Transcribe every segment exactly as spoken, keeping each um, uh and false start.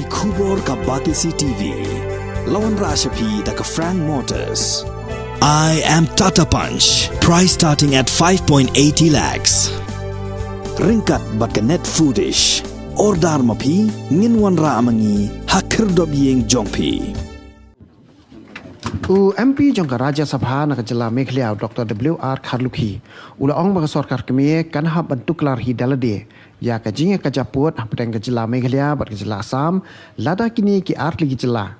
Khubor ka Batesi T V. La wanrah sha phi da ka Frank Motors. I am Tata Punch. Price starting at five point eighty lakhs. Ryngkat bad ka Net Foodish. Order ma phi, ngin wanrah ma ngi ha khyrdop ïing jong phi. U M P jong ka Rajya Sabha na ka jylla Meghalaya, u Doctor W R Kharlukhi, u la ong ba ka sorkar kmie kan hap ban tuklar hi da lade ïa ka jingïakajia pud hapdeng ka jylla Meghalaya bad ka jylla Assam, lada kine ki artylli ki jylla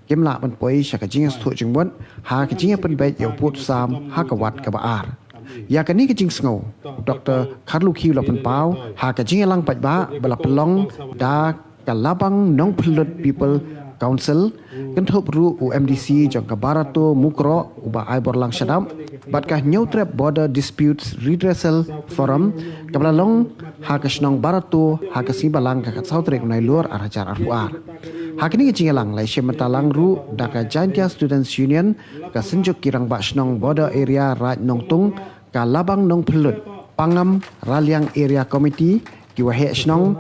kim lah ban poi sha ka jingïasngewthuh jingmut ha ka jingïapynbeit ïa u pud u sam ha ka wat kaba ar. Ïa kane ka jingsngew, u Doctor Kharlukhi u la pynpaw ha ka jingïalang paidbah ba la pynlong da ka Labang Nongphyllut People Council, kynthup ruh u M D C jong ka Barato Mukroh, u Bah Aiborlang Shadap, bad ka Hynñiewtrep Border Disputes Redressal Forum, kaba la long ha ka shnong Barato ha ka sngi Balang ka khatsaw tarik u Nailur ar hajar arphew ar. Ha kane ka jingïalang la ïashim bynta lang ruh da ka Jaintia Students Union, ka Synjuk ki Rangbah Shnong Border Area Raid Nongtung, ka Labang Nongphyllut, Pangam Raliang Area Committee, ki waheh shnong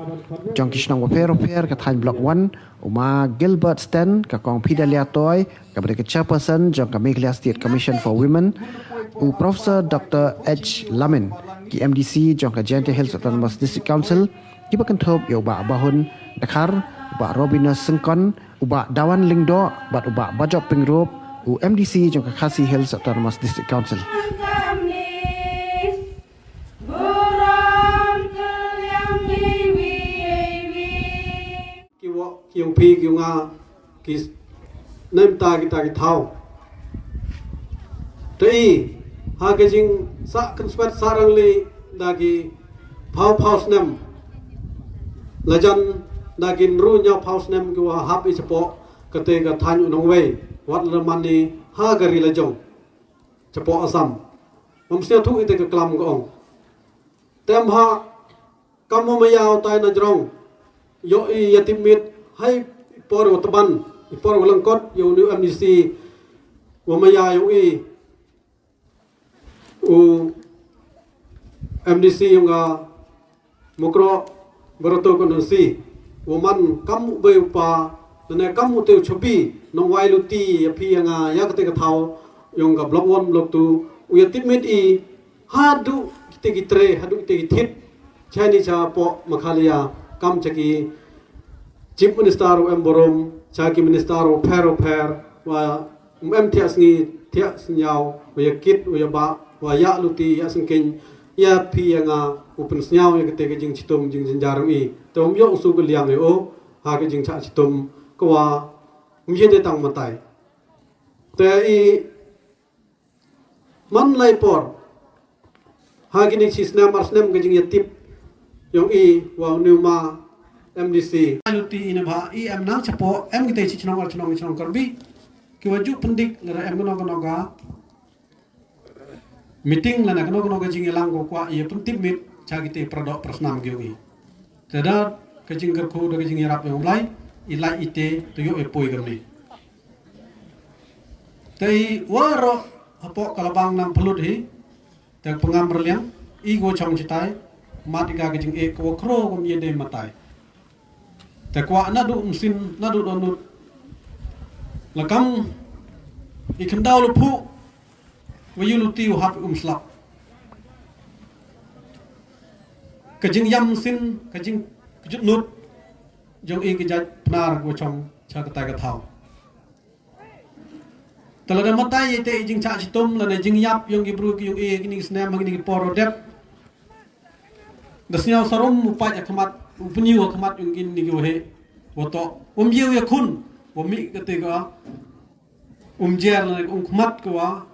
jong ki shnong bapher bapher ka thaiñ Block One, u Ma Gilbert Sten, ka Kong Fidelia Toy, kaba dei ka chairperson jong ka Meghalaya State Commission for Women, u Professor Doctor H Lamin, ki M D C jong ka Jaintia Hills Autonomous District Council, kiba kynthup ïa u Bah Bahun Dkhar, u Bah Robinus Syngkon, u Bah Dawan Lyngdoh bad u Bah Bajop Pyngrope, u M D C jong ka Khasi Hills Autonomous District Council. Ki wa, ki yong phi, ki yong nga, ki s-, na bynta kita ki thaw. Te i, ha ka jingsah kynsuet sah rangli da ki phew phew snem. Lajan da ki hynriew hynñiew phew snem ki wa hap i shapoh kata ka thaiñ u nongwei. Wat la man i ha ka ri la jong. Shapoh Assam. Ym sngewthuh ita ka klam ka ong. Te ym hap kam u maya utai na jrong. Ïoh i ïatipmit ha i por wa tban, i por wa lyngkot, ïa u new M D C wa maya ïong i. U M D C yong ka Mukroh Barato constituency, wa man kam u bei u pa, lane kam u te u chobi, nongwai luti, ïa phi ïa nga, ïa kata ka thaw, yong ka Block One, Block Two, u ïatipmit i, haduh kita ki tre, haduh kita ki thied, chani cha poh Meghalaya, kam cha ki Chief Minister u em burom, cha ki Minister u pher u pher, wa um em thiah sngi, thiah sngiaw, wa ïa kit, wa ïa bah, wa ïa luti, ïa sngewkhein, ïa phi ïa nga, u pynsngiaw ïa kata ka jingchitom, jingjynjar yong i. Te um ïoh u shu ka liang ïa u, ha ka jingchah chitom, ka wa um ïa dei tang matai. Te i man lai por. Ha kini shi snem ar snem ka jingïatip yong i wa u new ma M D C. Ai luti i na bha i em nang chapoh em kita shi chnong ar chnong chnong Karbi. Ki wa ju pyndik lada em kano kano ka meeting lada kano kano ka jingïalang ko kwah i pyntipmit cha kita pradok prasnam ki yong i. Te da ka jingkyrkhu da ka jingïarap yong u Blai, i lai i te, te ïoh i poi kam ni. Te i waroh hapoh ka Labang Nongphyllut hi, te pangam rliang, i ko chong chitai, mat i ka ka jingeh ko khro ko mie dei matai. Te kwah naduh mynsiem, naduh dohnud. La kam i khyndaw la phuh, wa ïa luti u hap um slap. Ka jingïam mynsiem, ka jingkjutnud, jong i ka jait Pnar ko chong cha kata ka thaw. Te lada matai ïa te i jingchah chitom, lada jingïap yong ki bru ki yong i kini ki snem, kini ki por dep. Da sngiaw sarum u pait ha khmat, u pynïu ha khmat yong kini ki waheh. Wa toh, um ïew ïa khun, wa mih kata ka, um jer lada um khmat ka wa,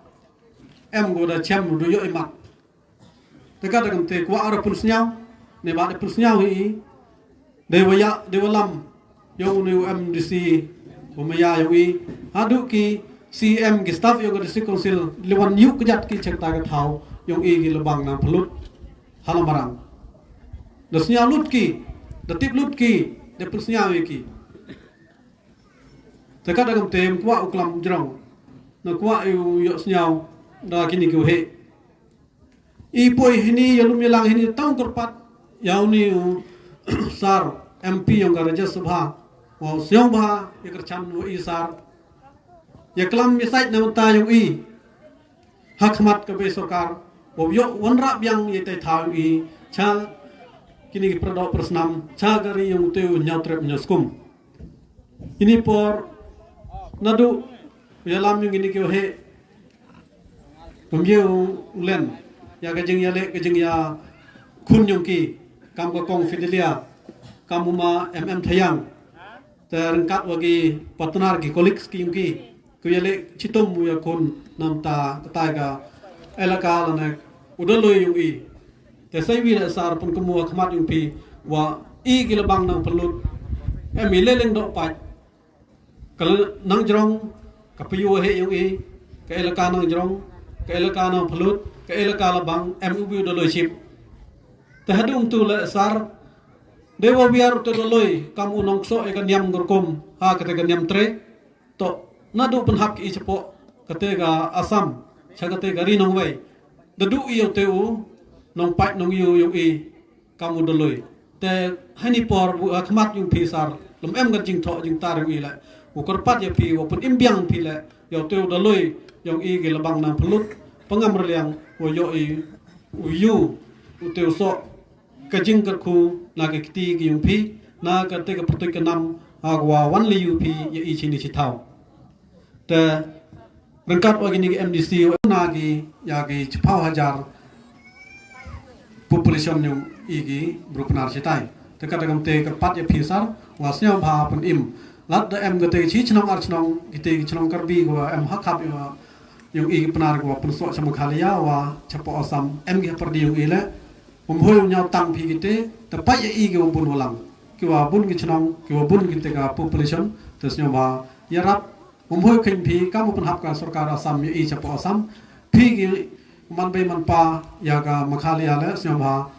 em ko da chem u du ïoh i mat. Te ka da kam te kwah ara pynsngiaw, ne ba da pynsngiaw hi i, dei wa ïa, dei wa lam, yong u ne u M D C, wa maya yong i, haduh ki C M ki staff yong ka District Council, li wan ïuh kjat ki cha kata ka thaw, yong i ki Labang Nongphyllut, ha la marang. Da sngiaw lut ki, da tip lut ki, da pynsngiaw ïa ki. Te ka da kam te kwah u klam jrong, na kwah u ïoh sngiaw, da kini ki waheh. I poi hini ïalum ïalang hini tang kyrpad ïa uni u sar M P yong ka Rajya Sabha. Wa sngewbha ïa kyrchan wa i sar, ïa klam ïa sait na mynta yong i ha khmat ka bei sorkar, wa ïoh wanrah biang ïa tai thaw yong i cha kini ki pyrdoh pyrsnam, cha ka ri yong u te u ñiaw trep ñiaw skum. Ini por naduh ïalam yong ini ki waheh, pynbiang u len ïa ka jingïaleh ka jingïakhun yong ki, kam ka kong Fidelia, kam u ma M M Thayang, te ryngkat wa ki partner ki colleagues ki yong ki, ki ïaleh chitom u ïakhun namta katai ka elaka lane u Dolloi yong i. Te sa iwi la sar pynkynmaw ha khmat yong phi wa i ki Labang Nangpynlut em i leh lyngdoh pat. Ka la nang jrong ka pyu heh yong i, ka elaka nang jrong, ka elaka Nangpynlut, ka elaka Labang, em u bi u Dolloi chip. Te hadum tu la sar, dei wa wiar u te Dolloi kam u nongksoh ïa ka niam ngurkum ha kate ka niam tre. To naduh pynhap ki i chapoh kate ka Assam cha kate ka ri nongwei, da duh ïa u te u nongpait nongyu yong i kam u Dolloi. Te hani por bu ha khmat yong phi sar, lem em ka jingthoh jingtar yong i le, u kyrpad ïa phi wa pynim biang phi le ïa u te u Dolloi yong i ki Labang Nangpynlut, pangam rliang wa ïoh i u yu u te u soh ka jingkyrkhu na ka kti ki yong phi, na kate ka pyrtuit ka nam ha wa wan le yu phi ïa i chini chi thaw. Te ryngkat wa kini ki M D C na ki ïa ki chiphaw hajar population yong i ki bru Pnar chitai. Te kata kam te kyrpad ïa phi sar wa sngewbha pynim. Lada em kate chi chnong ar chnong, kite ki chnong Karbi wa em ha khap ïa yong i ki Pnar wa pynsoh cha Meghalaya wa chapoh Assam, em ki ha pyrdi yong i le. Ym hoi u ñiaw tang phi kite, te pait ïa i ki wa bun wa lang, ki wa bun ki chnong, ki wa bun kite ka population, te sngewbha ïarap. Ym hoi kheiñ phi kam u pynhap ka sorkar Assam ïa i chapoh Assam. Phi ki man bei man pa ïa ka Meghalaya le sngewbha.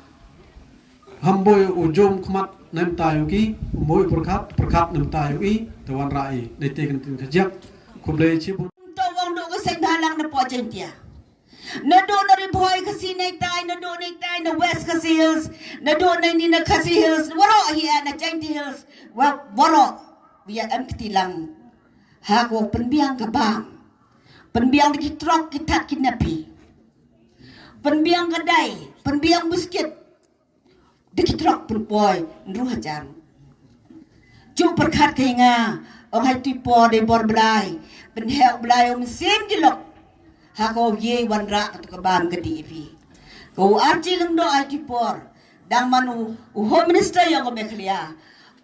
Ham boi u jum khmat na mynta yong ki, ym hoi pyrkhat, pyrkhat na mynta yong i, te wanrah i. Dei te kan tin ka jiak. Khublei chibun. To wang do ka seng balang na po Jaintia. Naduh na Ri Bhoi Khasi neitai, naduh neitai na West Khasi Hills, naduh na ini na Khasi Hills, waroh hi eh na Jaintia Hills, wa-, waroh, ïa em kti lang. Ha ko pynbiang ka bam. Pynbiang da ki trok ki that ki napi. Pynbiang ka dai, pynbiang buskit. Da ki trok pynpoi, hynriew hajar. Ju pyrkhat ka ïa nga, ong hai tui por dei bor Blai, pynheh Blai ong mynsiem ki lok. Ha ko ye wanrah ka tu ka bam ka D A P. Ko arji lengdo hai tui por, dang man u, u Home Minister ïa ko Meghalaya,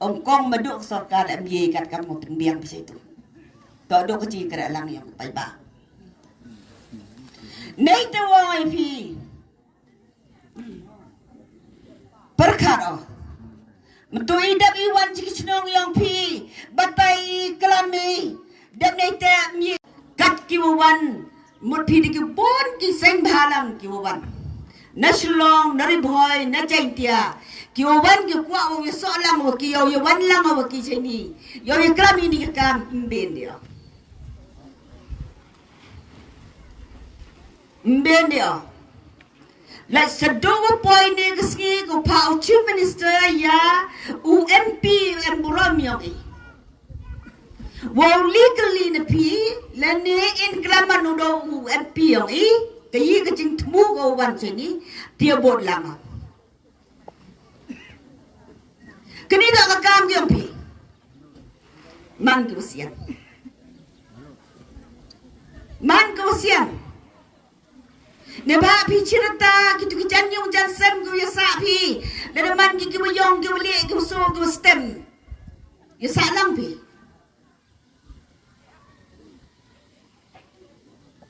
ong kong ma duk sorkar em ye kat kam mo pynbiang pisa itu. To duk ka ji kra lang ïa ko paidbah. Nei te wong ai phi. Pyrkhat oh. Mynta i dep i wan chi ki chnong yong phi, batai klam i, dep nei te mi kat ki wa wan, mut phi da ki bun ki seng bhalang ki wa wan. Na Shillong, na Ri Bhoi, na Jaintia, ki wa wan ki kwah wa ïa soh lang wa ki, ïa wan lang wa ki chini, ïa klam ini ki kam mbin dia. Mbin dia. Leit sa dong u poi ne ka sngi ko pa u Chief Minister ïa u M P em burom yong i. Wa u legally na phi lane in klam man u do u M P yong i, ka yi ka jingthmu ko wan chini, tia bot lama. Kini da ka kam yong phi. Man ki wasian. Man ki wasian. Ne ba phi chirta ki tu ki jan yung jan sem ki ya sa phi. Lada man ki ki wa yong ki wa le ki wa so ki wa stem. Ya sa lang phi.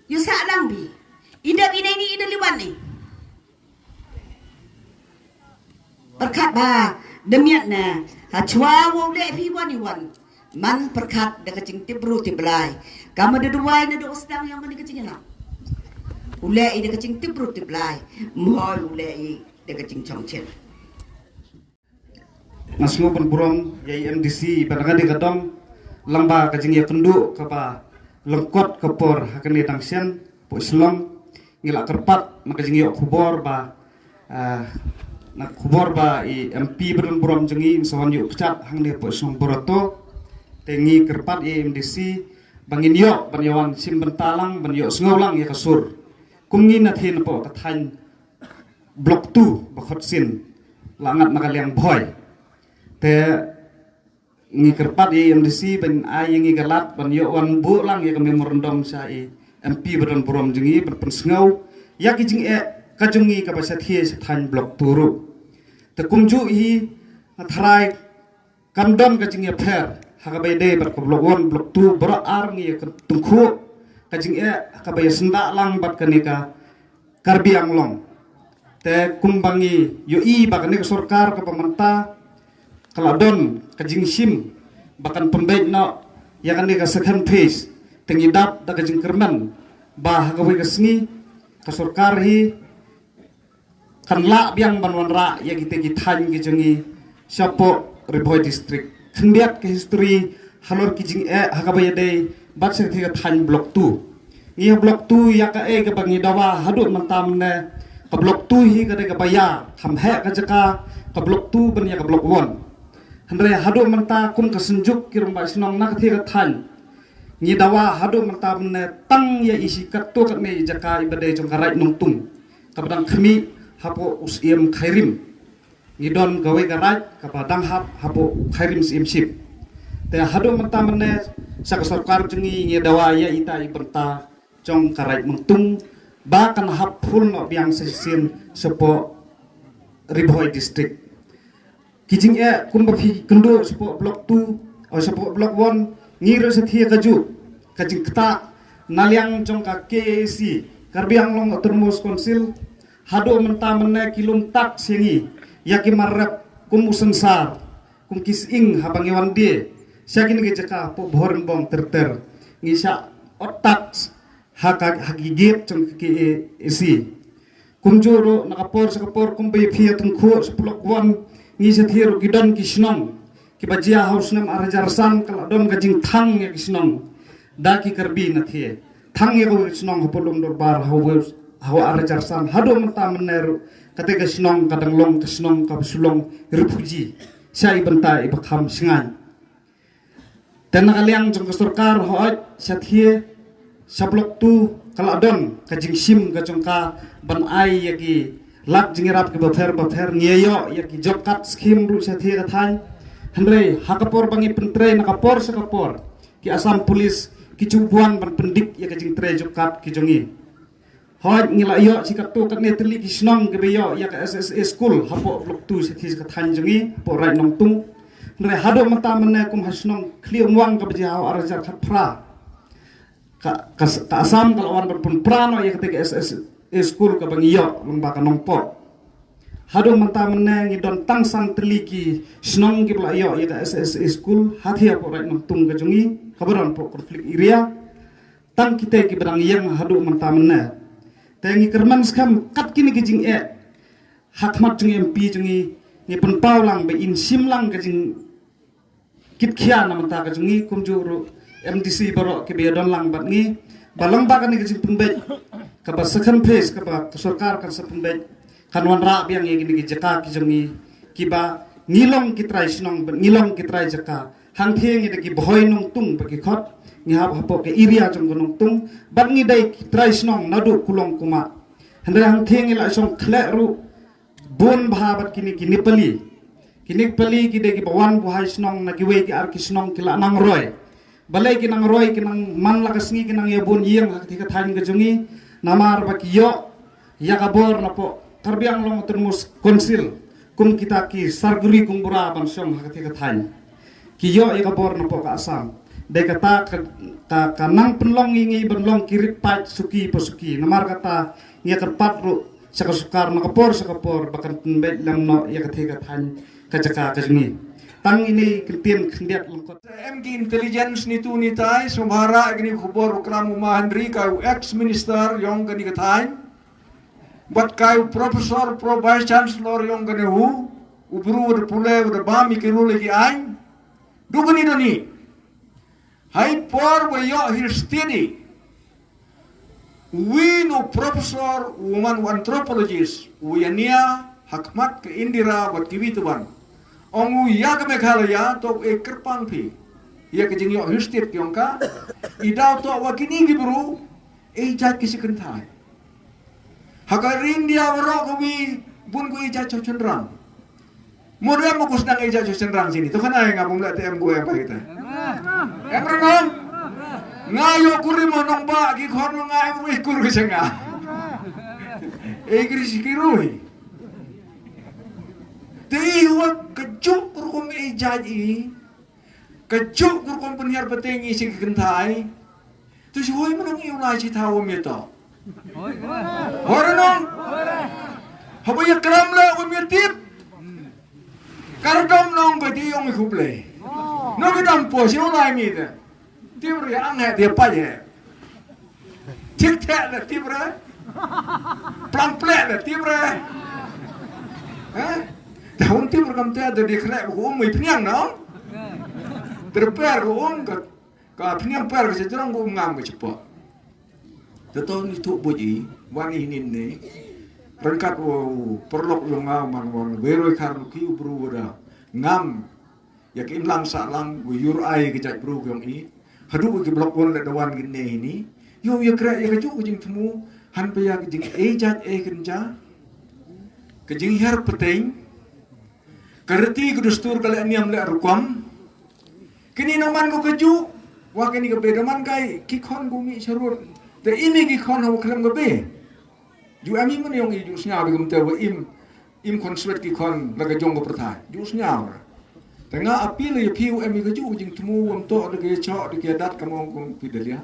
Yu sa lang bi. Ida ina ini ida liwan ni. Pyrkhat ba demiat na ha chwa wo le phi wan i wan. Man pyrkhat da ka jingtip bru tip blai. Kama da duwai na da u sdang yang mani ka jingina. U le i da ka jingtip bru tip blai. Mhoi u le i da ka jingchong chen. Nga sngew ban burom ïa i M D C ba nga dei ka dong lang ba ka jingïakynduh kaba lyngkot ka por ha kane dang shen po Shillong. Ngi la kyrpad na ka jingïoh khubor ba, ah, na khubor ba i M P ba don burom jong ngi sa wan ïoh pchat hangne po Shillong Boroto. Te ngi kyrpad ïa M D C ba ngin ïoh ban ïa wan shim bynta lang, ban ïoh sngew lang ïa ka sur. Kum ngi na thie napoh ka thaiñ Block two ba khot sien la ngat na ka liang Bhoi. Te ngi kyrpad ïa M D C ban ai ïa ngi ka lad ban ïoh wan buh lang ïa ka memorandum sha i M P ba don burom jong ngi ban pynsngew ïa ki jingeh ka jong ngi kaba sha thie sha thaiñ Block two ruh. Te kumjuh hi nga tharai kam don ka jingïapher ha kaba ïadei bad ka Block one, Block two, baroh ar ngi ïa ka tyngkhuh ka jingeh ha kaba ïa syndah lang bad kane ka Karbi Anglong. Te kumba ngi ïohi ba kane ka sorkar kaba mynta ka la don ka jingshim ba kan pynbeit noh ïa kane ka second phase. Te ngi dap da ka jingkyrmen ba ha kawei ka sngi ka sorkar hi kan lah biang ban wanrah ïa kita ki thaiñ ki jong ngi shapoh Ri Bhoi District. Khyndiat ka history halor ki jingeh ha kaba ïadei bad sha kata ka thaiñ Block two. Ngi ha Block two ïa kaei kaba ngi dawa haduh mynta mynne, ka Block two hi ka dei kaba ïa kham heh ka jaka ka Block two ban ïa ka Block one. Hynrei haduh mynta kum ka synjuk ki rangbah shnong na kata ka thaiñ ngi dawa haduh mynta mynne tang ïa i shi katto katne i jaka iba dei jong ka Raid Nongtung kaba dang khmih hapoh u Syiem Khyrim. Ngi don kawei ka Raid kaba dang hap hapoh u Khyrim Syiemship. Te haduh mynta mynne sha ka sorkar jong ngi ngi dawa ïa ita i bynta jong ka Raid Nongtung ba kan hap phul noh biang sa shisien shapoh Ri Bhoi District. Ki jingeh kumba phi kynduh shapoh Block two, o shapoh Block one, ngi ruh sha thie kajuh ka jingktah na liang jong ka K A C, Karbi Anglong Autonomous Council, haduh mynta mynne ki lum tak sha ngi ïa ki mar rep kum u synsar, kum ki sying haba ngi wan die sha kine ki jaka hapoh Bhoirymbong ter ter. Ngi shah ot tak ha ka, ha ki gate jong ka K A C. Kumjuh ruh na ka por sha ka por kumba ïa phi ïa tyngkhuh sha Block one ngi sha thie ruh ki don ki shnong kiba jia ha u snem ar hajar san ka la don ka jingthang ïa ki shnong da ki Karbi na thie. Thang ïa kawei ka shnong hapoh Lumdorbar ha u, ha u ar hajar san haduh mynta mynne ruh kata ka shnong ka dang long ka shnong kaba shu long refugee sha i bynta iba kham shngaiñ. Te na ka liang jong ka sorkar hooid sha thie sha Block two ka la don ka jingshim ka jong ka ban ai ïa ki lad jingïarap kiba pher ba pher, ngi ïoh ïa ki job card scheme ruh sha thie ka thaiñ. Hynrei ha ka por ba ngi pyntrei na ka por sha ka por ki Assam Police ki ju wan ban pyndik ïa ka jingtrei job card ki jong ngi. Hooid ngi la ïoh shi katto katne tylli ki shnong kiba ïoh ïa ka S S A school hapoh Block two sha thie ka thaiñ jong ngi hapoh Raid Nongtung. Hynrei haduh mynta mynne kum ha shnong Khlieh Umwang kaba jia ha u ar hajar khatphra ka, ka, ka Assam ka la wan ban pynpra noh ïa kata ka S S A school kaba ngi ïoh lyngba ka Nongpoh. Haduh mynta mynne ngi don tang san tylli ki shnong kiba la ïoh ïa ka S S A school ha thie hapoh Raid Nongtung ka jong ngi kaba don hapoh conflict area. Tang kita kiba dang ïeng haduh mynta mynne. Te ngi kyrmen skhem kat kine ki jingeh ha khmat jong i M P jong ngi, ngi pynpaw lang ba in shim lang ka jingkitkhia na mynta ka jong ngi, kumjuh ruh M D C baroh kiba ïa don lang bad ngi ba lyngba kane ka jingpynbeit kaba second phase kaba ka sorkar kan sa pynbeit kan wanrah biang ïa kine ki jaka ki jong ngi kiba ngi long ki trai shnong bad ngi long ki trai jaka. Hangthie ngi dei ki Bhoi Nongtung ba ki khot, ngi hap hapoh ka area jong ka Nongtung bad ngi dei ki trai shnong naduh Kulong Kumah. Hynrei hangthie ngi la shong khleh ruh bun bha bad kine ki Nepali. Ki Nepali ki dei kiba wan buhai shnong na kiwei ki ar ki shnong ki la nang roi. Balei ki nang roi, ki nang man la ka sngi ki nang ïa bun ïing ha kata ka thaiñ ka jong ngi, namar ba ki ïoh ïa ka bor napoh Karbi Anglong Autonomous Council kum kita ki sarguri kumbura ban shong ha kata ka thaiñ. Ki ïoh ïa ka bor napoh ka Assam. Dei kata ka, ka, ka nang pynlong ïa ngi ban long ki rit paid suki pa suki. Namar kata ngi kyrpad ruh sha ka sorkar na ka por sha ka por ba kan pynbeit lem noh ïa kata ka thaiñ ka jaka ka jong ngi. Tang ine i kyntien khyndiat lyngkot. Em ki intelligence nitu nitai sngewbha rah ïa kane ka khubor u Klam u Ma Henry, ka u ex minister yong kane ka thaiñ. Bad ka u professor, pro vice chancellor yong kane u, u bru u da pule u da bam ïa ki rule ïa ki aiñ. Duk kane doni. Hai por ba ïoh hi steady. Wi nu professor, u man u anthropologist, u ïania ha khmat ka Indira bad kiwi tban. Ong u ïa ka Meghalaya, to e kyrpang phi. Ïa ka jingïoh hustit ki ong ka, i daw toh wa kini ki bru, i jait ki shi kynthai. Ha ka ri India waroh ka wi bun ko i jait chynrang. Mo re mo kus nang i jait chynrang sini. To khana nga bum la te em go em pa kita. Em re nong. Nga ïoh kurim ha nongbah ki khon nga em wi kur ko sha nga. E kri shi ki rui. Te i wa ka juk rukum i jait i. Ka juk rukum pynhiar pateng i shi kynthai. Tu shi hoi mynong i u lai shi thaw wa mia to. Hoi re nong. Haba ïa kram le wa mia tip. Kar dom nong ba ti yong i khup le. No ki dam po shi u lai mi te. Tip re ang he te pa ye. Tik te le tip re. Plang ple le tip re. Eh? Te hon tip re kam te de di kre ko um i pniang nong. Ter per ko um ka ka pniang per ka jrong ko um ngam ka chepo. Te to ni tu buji wan i nin ne. Rengkat wa perlok yong nga man wan beroi kar ki u bru wa da ngam. Ïa ki imlang sahlang wa yur ai ki jait bru ki yong i. Haduh ki blok wan le da wan ki ne hini. Ïoh ïa kre ïa ka juk ka jingthmu. Han pa ïa ka jing e jait e kynja. Ka jinghiar pateng. Ka riti ka dustur ka le niam le rukom. Kini nang man ko ka juk. Wa kini ka be da man kai ki khon ko mi sharur. Te ini ki khon ha wa khlem ka be. Ju em i man yong i ju sñiaw de kumte wa im im khon swet ki khon la ka jong ka pyrthai. Ju sñiaw ra. Te nga appeal ïa phi u em i ka ju jingthmu wam to de ka choh de ka dat ka mong kong phi de lia.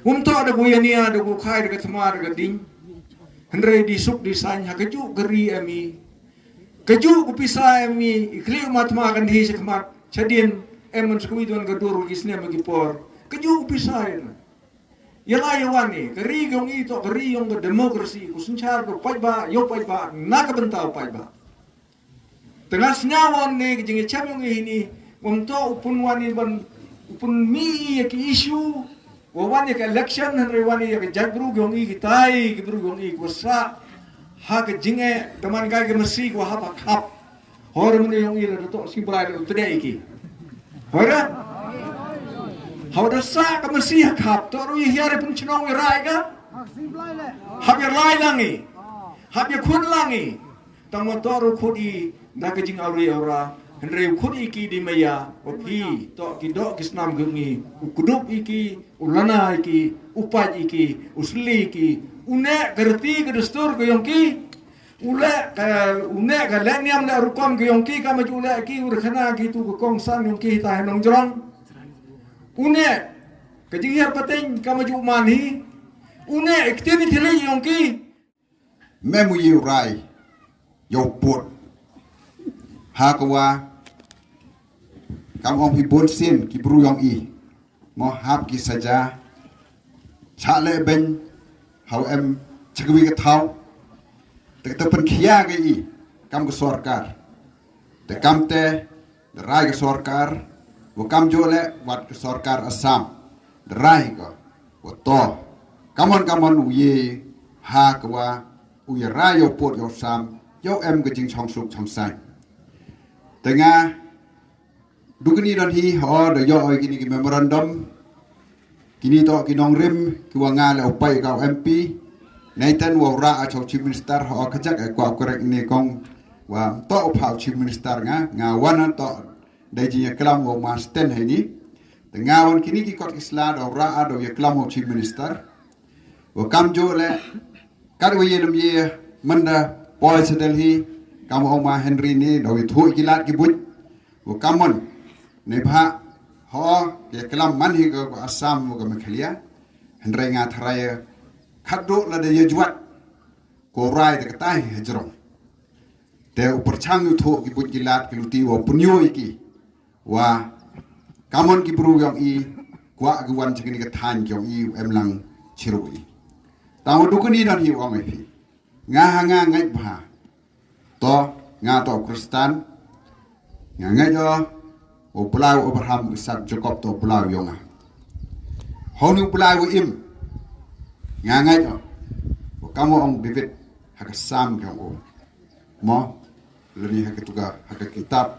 Wam to de ku ïa nia de ku khai de ka thma de ka ding. Hynrei di suk di sañ ha ka ju ka ri em i. Ka ju ku pisa em i i khlieh ma thma kan hi sha khmat. Chadien em man sa ka wi don ka dur ki snem ki por. Ka ju ku pisa em. Ïa la ïa wan i ka ri yong i to ka ri yong ka democracy ku synchar ka paidbah ïa u paidbah na ka bynta u paidbah. Te nga sñiaw wan ne ka jingïachem yong i hini wam to u pun wan i ban u pun mi i ïa ki issue wa wan ïa ka election hynrei wan i ïa ka jaitbru yong i ki tai ki bru yong i ku sa ha ka jinge da man kai ka masi ku hap hap. Hor mun yong i la to si bai la tdei ki. Hor. Hau da sa ka masi ha khap to ru i hiar i pun chnong i rai ka. Hap i rai lang i. Hap i khun lang i. Tang ma to ru khut i da ka jing auri aura. Hynrei khut i ki di maya. Wa phi to ki dok ki snam ki ngi. U kudup i ki. U lana i ki. U paj i ki. U sli i ki. U ne ka rti ka dustur ka yong ki. U leh ka u neh ka leh niam leh rukom ka yong ki ka ma ju leh ki u rkhana ki tu ka kongsan yong ki ta nong jrong. U neh ka jinghiar pateng ka ma ju man hi. U neh ek tin thili yong ki. Mem u yi u rai yow put ha ka wa kam ong hi bun sin ki bru yong i. Mo hap ki saja. Chak leh beng haw em chakwi ka thaw. Te ka te pynkhia ka i kam ka sorkar. Te kam te da rai ka sorkar. Wa kam jo leh wat ka sorkar Assam da rai ka wa to. Kamon kamon u ye ha ka wa u ya rai yow put yow sam yow em ka jing chong suk chong sai. Te nga Dukni don hi ho da yoh oi kini ki memorandum. Kini to ki nongrim ki wa nga le upai ka M P. Nathan wa ra a chau chief minister ho ka jak e kwa korek ni kong wa to u phau chief minister nga nga wana to dai jing ya klam wa ma sten hai ni. Te nga wan kini ki kot ki sla da ra a da ya klam wa chief minister. Wa kam jo le kat wa ye nam ye manda poi sa Delhi kam wa ma Henry ni da wi thu ki lat ki buj. Wa kamon ne bha ho ke klam man hi ka Assam wa ka Meghalaya. Hynrei nga tharai khaddo la da ya juat ko rai da ka tai ha jrong. Te u pyrchang u tho ki buj ki lat ki luti wa punyo ki wa kamon ki bru yong i kwa ki wan chakni ka than yong i em lang chiru i. Tang wa dukni don hi wa ngai phi. Nga ha nga ngai bha. To nga to Kristan. Nga ngai to u Blai u Abraham Isak Jacob to Blai yong nga. Hau ni u Blai u im. Nga ngai to u kam ong David ha ka Sam yong u. Mo lani ha ka tuka ha ka kitab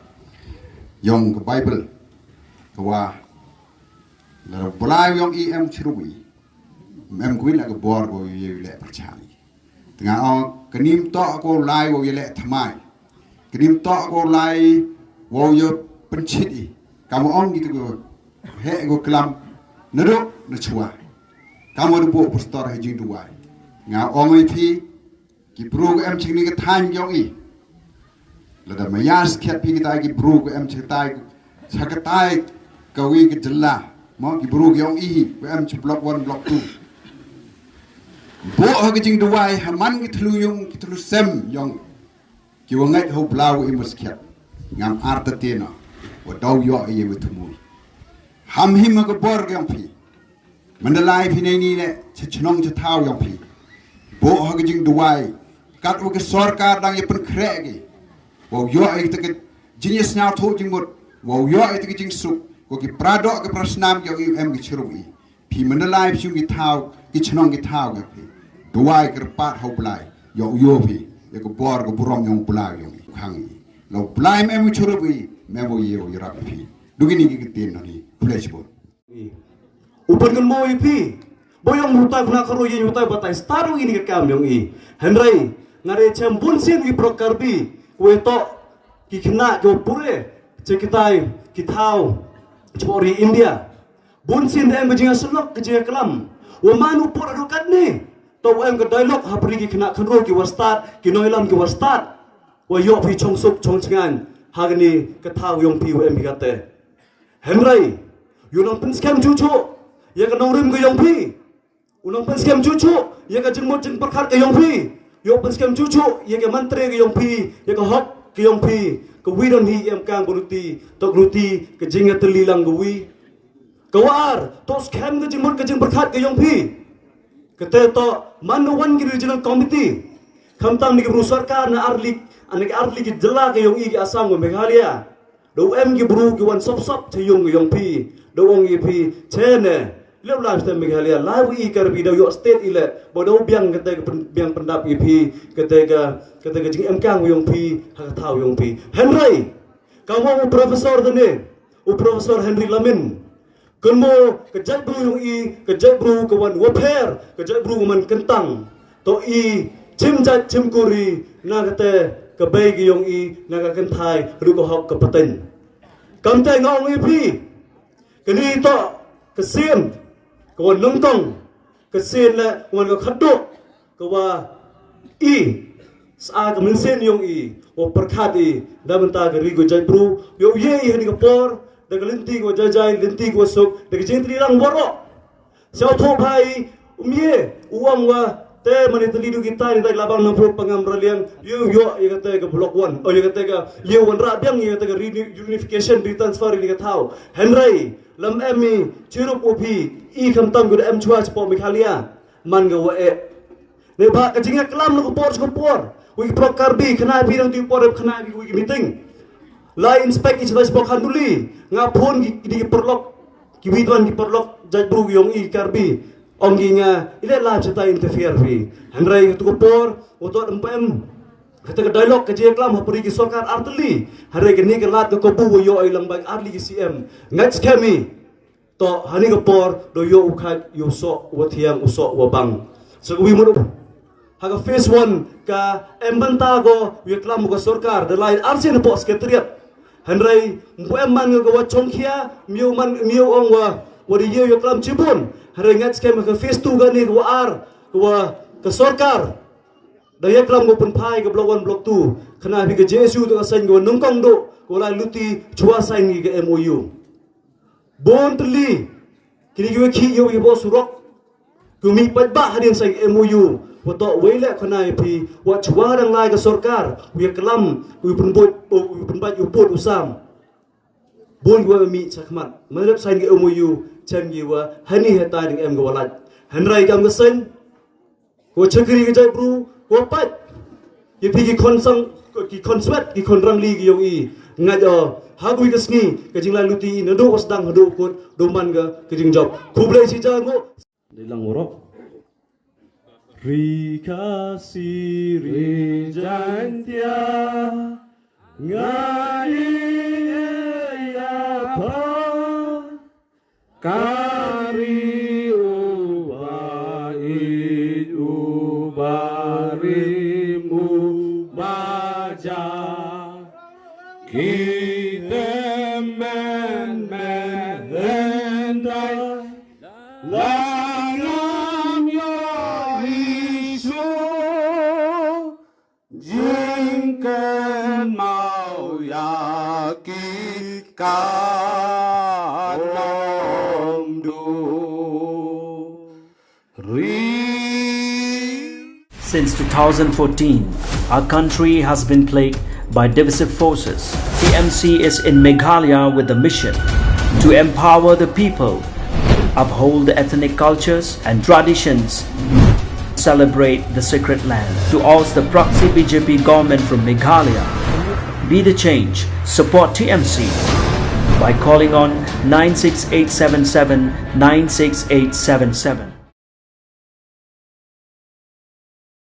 yong ka Bible ka wa Lada u Blai u ïong i em chirup i, em kwin la ka bor ko ïa leh pyrchang i. Te nga ong ka nim toh ko lai ko ïa leh thymmai. Ka nim toh ko lai ko ïa pynchit i. Kam ong ki tu ko heh ko klam na duk na chwa. Kam ong buh pastor ha jingduwai. Nga ong i phi, ki bru ko em chini ka thaiñ yong i. Lada maya skhet phi kita ki bru ko em chatai, chatai ka wi ka jylla. Mo ki bru yong i ko em chi block one, block two. Buh ha ka jingduwai ha man ki thlu yung ki thlu sem yong ki wa ngait ha u Blai wa i maskhet. Ngam artatien o wa daw yoh i wa thmu. Ham him ha ka bor yong phi. Mandalay phi nei ni ne cha chnong cha thaw yong phi. Buh ha ka jingduwai kat wa ka sorkar dang ïa pynkhreh ki. Wa u yoh i ta ka jingïasngaw thoh jingmut. Wa u yoh i ta ka jingsuk. Wa ki pradok ki prasnam yong i em ki chirup i. Phi Mandalay phi yung ki thaw ki chnong ki thaw yong phi. Duwai kyrpad ha u Blai. Yoh u yoh phi ïa ka bor ka burom yong u Blai yong i khang i. La u Blai mem u chirup i mem u yoh i rap phi. Dugi ni ki ktien no ni. Khublei shibun. U pynkan mo i phi. Bo yong u tai pna kharo yin u tai batai star u ini ka kam yong i. Hynrei nga re chem bun sien i prok Karbi. Kwe to ki khna ki pure. Che kitai ki thaw. Chori India. Bun sien da em ka jingïasyllok ka jingïaklam. Wa man u por adu katne. To wa em ka dialogue ha pri ki khna khynro ki wa stad ki noilam ki wa stad. Wa yoh phi chong suk chong chngan ha kani ka thaw yong phi wa em phi kate. Hynrei u nang pynskhem chuchu ïa ka nongrim ka yong phi. U nang pynskhem chuchu ïa ka jingmut jingpyrkhat ka yong phi. Yoh pynskhem chuchu ïa ka mantre ka yong phi, ïa ka hok ka yong phi. Ka wi don hi em kang ba luti, tok luti ka jingïatylli lang ka wi. Ka wa ar, to skhem ka jingmut ka jingpyrkhat ka yong phi. Kate to man na wan ki regional committee. Khamtam ni ki bru sorkar na arlik, ana ki arlik ki jylla ka yong i ki Assam wa Meghalaya. Do em ki bru ki wan sop sop cha yung ka yong phi. Do ong i phi che ne. Lep la ste Meghalaya la wi i Karbi do yoh state i le. Ba do biang kate ka pen- biang pyndap i phi kate ka kate ka jingem kang yong phi ha ka thaw yong phi. Hynrei ka wa u professor dane u professor Henry Lamin. Kynmo ka jaitbru yong i ka jaitbru ka wan wapher ka jaitbru ka man kyntang. To i chim jait chim kuri na kate ka bei ka yong i na ka kynthai ruh ka hok ka pateng. Kamte nga ong i phi kani to ka sien ka wan nongtong ka sien le ka wan ka khadduh ka wa i sa ka mynsiem yong i wa pyrkhat i da mynta ka ri ka jaitbru yow ye i hani ka por da ka lynti ka wa jai jai lynti ka wa suk da ka jingtri lang boro. Sa u thoh bha i um ye u ong wa te mane tali du kita ni dai labang nang prup pangam raliang yow yoh ya kate ka block one o ya kate ka yow wan ra biang ya kate ka reuni- reunification retransfer ni ka thaw. Hynrei lam em i chirup u phi i khamtam ka da em chwa chapo Meghalaya. Man ka wa e ne ba ka jingïaklam na ka por sha ka por wi ki prok Karbi khana phi dang tu por khana phi wi ki meeting. Lai inspect i chadai sbok handuli nga phone ki di ki paralok ki wi tuan ki paralok jaitbru ki yong i Karbi. Ong ki nga i le la chadai interfere phi. Hynrei tu ka por wa to em pa em kata ka dialogue ka jingïaklam ha pari ki sorkar artylli. Hynrei kani ka lad ka kabu wa yoh i lang bai artylli ki C M. Ngat skhem i To hani ka por do yoh u khait yoh u soh wa thiang u soh wa bang. Sa ka wi mut ha ka phase one ka em bynta ko wi klam ka sorkar da lai arsien hapoh secretariat. Hynrei mpu em man ka wa chongkhia miu man miu ong wa wa di ye wi klam chibun. Hynrei ngat skhem ka phase two ka ni ka wa ar ka wa ka sorkar da ye klam ko pynphai ka block one block two. Khana bi ka J S U to ka seng ka wa nungkong do ka wa lai luti chwa sign ka M O U. Bun tylli kini ki wa khih ïa u ïa bos surok. Ki mih paidbah hadien sa M O U wa toh wei leh khana ïa phi wa chwa dang lai ka sorkar u ïa klam u ïa pynbut u ïa pynbait u put u sam. Bun ki wa mih cha khmat man rep sa ki M O U chem ki wa hani heta ding em ka wa lait. Hynrei kam ka seng Ko chakri ka jai bru ko pat. Ki phi ki khon sang ki khon swet ki khon rangli ki yong i. Ngat o ha kui ka sngi ka jinglai luti i nado ko sdang hado kut do man ka ka jingjop. Khublei shi ja ngo. Dei lang warok. Ri Khasi ri Jaintia nga i ya pa. Ka Ri uba ïeit uba rim uba jah. Ki tymmen met hynrei la ngam ïohi shuh. Jingkynmaw ïa ki kan ym duh. Ri. Since two thousand fourteen, our country has been plagued by divisive forces. T M C is in Meghalaya with the mission to empower the people, uphold the ethnic cultures and traditions, celebrate the sacred land. To oust the proxy B J P government from Meghalaya, be the change, support T M C by calling on nine six eight seven seven nine six eight seven seven.